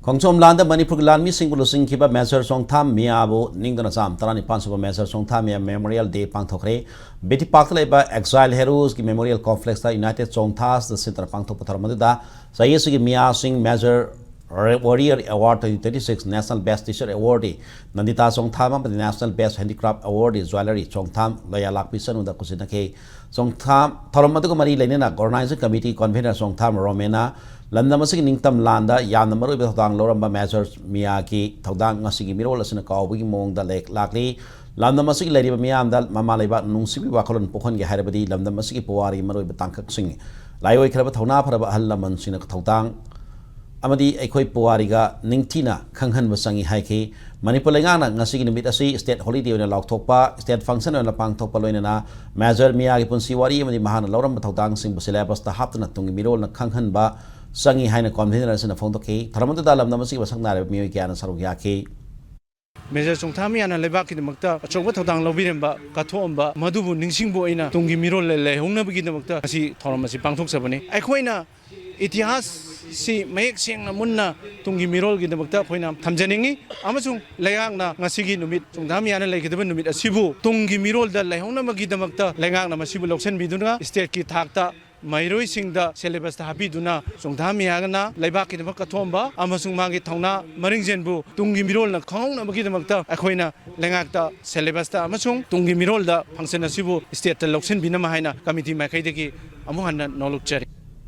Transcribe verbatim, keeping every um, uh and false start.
ꯈꯣꯡꯖꯣꯝ ꯂꯥꯟꯗ ꯃꯅꯤꯄꯨꯔꯒꯤ ꯂꯥꯟꯃꯤꯁꯤꯡꯕꯨ ꯂꯨꯆꯤꯡꯈꯤꯕ ꯃꯦꯖꯔ ꯆꯣꯡꯊꯥꯝ ꯃꯤꯌꯥꯕꯨ ꯅꯤꯡꯗꯨꯅ ꯆꯥꯝ ꯇꯔꯥꯅꯤꯄꯥꯟ ꯁꯨꯕ major Chongtham Miya memorial day ꯄꯥꯡꯊꯣꯛꯈ꯭ꯔꯦ꯫ ꯕꯤ ꯇꯤ ꯄꯥꯔꯛꯇ ꯂꯩꯕ ꯑꯦꯛꯖꯥꯏꯜ ꯍꯦꯔꯣꯁꯀꯤ ꯃꯦꯃꯣꯔꯤꯌꯦꯜ ꯀꯣꯝꯄ꯭ꯂꯦꯛꯁꯇ ꯌꯨꯅꯥꯏꯇꯦꯗ ꯆꯣꯡꯊꯥꯁ ꯁꯦꯟꯇꯔ ꯄꯥꯡꯊꯣꯛꯄ ꯊꯧꯔꯝ ꯑꯗꯨꯗ ꯆꯍꯤ ꯑꯁꯤꯒꯤ ꯃꯤꯌꯥꯁꯤꯡ major warrior award twenty twenty six, national best teacher award Nandita Chongtham ꯑꯃꯗꯤ national best handicraft award jewellery Chongtham Loyalakpi ꯆꯅꯨꯗ ꯈꯨꯠꯁꯤꯟꯅꯈꯤ꯫ ꯆꯣꯡꯊꯥꯝ ꯊꯧꯔꯝ ꯑꯗꯨꯒ ꯃꯔꯤ ꯂꯩꯅꯅ ꯑꯣꯔꯒꯅꯥꯏꯖꯤꯡ ꯀꯃꯤꯇꯤ ꯀꯟꯚꯤꯅꯔ ꯆꯣꯡꯊꯥꯝ ꯔꯣꯃꯦꯅ ꯂꯝꯗꯝ ꯑꯁꯤꯒꯤ ꯅꯤꯡꯇꯝ ꯂꯥꯟꯗ ꯌꯥꯝꯅ ꯃꯔꯨꯑꯣꯏꯕ ꯊꯧꯗꯥꯡ ꯂꯧꯔꯝꯕ ꯃꯦꯖꯔ ꯃꯤꯌꯥꯒꯤ ꯊꯧꯗꯥꯡ ꯉꯁꯤꯒꯤ ꯃꯤꯔꯣꯜ ꯑꯁꯤꯅ ꯀꯥꯎꯕꯒꯤ ꯃꯑꯣꯡꯗ ꯂꯩ-, ꯂꯥꯛꯂꯤ꯫ ꯂꯝꯗꯝ ꯑꯁꯤꯒꯤ ꯂꯩꯔꯤꯕ ꯃꯤꯌꯥꯝꯗ ꯃꯃꯥ ꯂꯩꯕꯥꯛꯅ ꯅꯨꯡꯁꯤꯕꯒꯤ ꯋꯥꯈꯜꯂꯣꯟ ꯄꯣꯛꯍꯟꯒꯦ ꯍꯥꯏꯔꯕꯗꯤ ꯂꯝꯗꯝ ꯑꯁꯤꯒꯤ ꯄꯨꯋꯥꯔꯤꯒꯤ ꯃꯔꯨꯑꯣꯏꯕ ꯇꯥꯡꯀꯛꯁꯤꯡ, ꯂꯥꯏꯑꯣꯏꯈ꯭ꯔꯕ ꯊꯧꯅꯥ ꯐꯔꯕ ꯑꯍꯜ ꯂꯃꯟꯁꯤꯡꯅ ꯊꯧꯗꯥꯡ ꯑꯃꯗꯤ ꯑꯩꯈꯣꯏ ꯄꯨꯋꯥꯔꯤꯒ ꯅꯤꯡꯊꯤꯅ ꯈꯪꯍꯟꯕ ꯆꯪꯏ ꯍꯥꯏꯈꯤ꯫ ꯃꯅꯤꯄꯨꯔ ꯂꯩꯉꯥꯛꯅ ꯉꯁꯤꯒꯤ ꯅꯨꯃꯤꯠ ꯑꯁꯤ ꯁ꯭ꯇꯦꯠ ꯍꯣꯂꯤꯗꯦ ꯑꯣꯏꯅ ꯂꯥꯎꯊꯣꯛꯄ, ꯁ꯭ꯇꯦꯠ ꯐꯪꯁꯟ ꯑꯣꯏꯅ ꯄꯥꯡꯊꯣꯛꯄ ꯂꯣꯏꯅꯅ ꯃꯦꯖꯔ ꯃꯤꯌꯥꯒꯤ ꯄꯨꯟꯁꯤ ꯋꯥꯔꯤ ꯑꯃꯗꯤ ꯃꯍꯥꯛꯅ ꯂꯧꯔꯝꯕ ꯊꯧꯗꯥꯡꯁꯤꯡꯕꯨ ꯁꯤꯂꯦꯕꯁꯇ ꯍꯥꯞꯇꯨꯅ ꯇꯨꯡꯒꯤ ꯃꯤꯔꯣꯜꯅ ꯈꯪꯍꯟꯕ ꯆꯪꯏ ꯍꯥꯏꯅ ꯀꯟꯚꯤꯅꯔ ꯑꯁꯤꯅ ꯐꯣꯡꯗꯣꯛꯈꯤ꯫ ꯊꯧꯔꯝ ꯑꯗꯨꯗ ꯂꯝꯗꯝ ꯑꯁꯤꯒꯤ ꯃꯁꯛ ꯅꯥꯏꯔꯕ ꯃꯤꯑꯣꯏ ꯀꯌꯥꯅ ꯁꯔꯨꯛ ꯌꯥꯈꯤ꯫ ꯃꯦꯖꯔ ꯆꯣꯡꯊꯥꯝ ꯃꯤꯌꯥꯅ ꯂꯩꯕꯥꯛꯀꯤꯗꯃꯛꯇ ꯑꯆꯧꯕ ꯊꯧꯗꯥꯡ ꯂꯧꯕꯤꯔꯝꯕ, ꯀꯠꯊꯣꯛꯑꯝꯕ, ꯃꯗꯨꯕꯨ ꯅꯤꯡꯁꯤꯡꯕ ꯑꯣꯏꯅ ꯇꯨꯡꯒꯤ ꯃꯤꯔꯣꯜ ꯂꯩꯍꯧꯅꯕꯒꯤꯗꯃꯛꯇ ꯉꯁꯤ ꯊꯧꯔꯝ ꯑꯁꯤ ꯄꯥꯡꯊꯣꯛꯆꯕꯅꯤ꯫ ꯑꯩꯈꯣꯏꯅ ꯏꯇꯤꯍꯥꯁꯁꯤ ꯃꯌꯦꯛ ꯁꯦꯡꯅ ꯃꯨꯟꯅ ꯇꯨꯡꯒꯤ ꯃꯤꯔꯣꯜꯒꯤꯗꯃꯛꯇ ꯑꯩꯈꯣꯏꯅ ꯊꯝꯖꯅꯤꯡꯏ, ꯑꯃꯁꯨꯡ ꯂꯩꯉꯥꯛꯅ ꯉꯁꯤꯒꯤ ꯅꯨꯃꯤꯠ, ꯆꯣꯡꯊꯥꯝ ꯃꯤꯌꯥꯅ ꯂꯩꯒꯗꯕ ꯅꯨꯃꯤꯠ ꯑꯁꯤꯕꯨ ꯇꯨꯡꯒꯤ ꯃꯤꯔꯣꯜꯗ ꯂꯩꯍꯧꯅꯕꯒꯤꯗꯃꯛꯇ ꯂꯩꯉꯥꯛꯅ ꯃꯁꯤꯕꯨ ꯂꯧꯁꯤꯟꯕꯤꯗꯨꯅ ꯁ꯭ꯇꯦꯠꯀꯤ ꯊꯥꯛꯇ ꯃꯍꯩꯔꯣꯏꯁꯤꯡꯗ ꯁꯦꯂꯦꯕꯁꯇ ꯍꯥꯞꯄꯤꯗꯨꯅ ꯆꯣꯡꯊꯥꯝ ꯃꯤꯌꯥꯅ ꯂꯩꯕꯥꯛꯀꯤꯗꯃꯛ ꯀꯠꯊꯣꯛꯑꯝꯕ ꯑꯃꯁꯨꯡ ꯃꯥꯒꯤ ꯊꯧꯅꯥ ꯃꯔꯤꯡꯖꯦꯜꯕꯨ ꯇꯨꯡꯒꯤ ꯃꯤꯔꯣꯜꯅ ꯈꯪꯍꯧꯅꯕꯒꯤꯗꯃꯛꯇ ꯑꯩꯈꯣꯏꯅ ꯂꯩꯉꯥꯛꯇ ꯁꯦꯂꯦꯕꯁꯇ ꯑꯃꯁꯨꯡ ꯇꯨꯡꯒꯤ ꯃꯤꯔꯣꯜꯗ ꯐꯪꯁꯟ ꯑꯁꯤꯕꯨ ꯁ꯭ꯇꯦꯠꯇ ꯂꯧꯁꯤꯟꯕꯤꯅꯕ ꯍꯥꯏꯅ ꯀꯃꯤꯇꯤ ꯃꯥꯏꯀꯩꯗꯒꯤ ꯑꯃꯨꯛ ꯍꯟꯅ ꯅꯣꯂꯨꯛꯆꯔꯤ꯫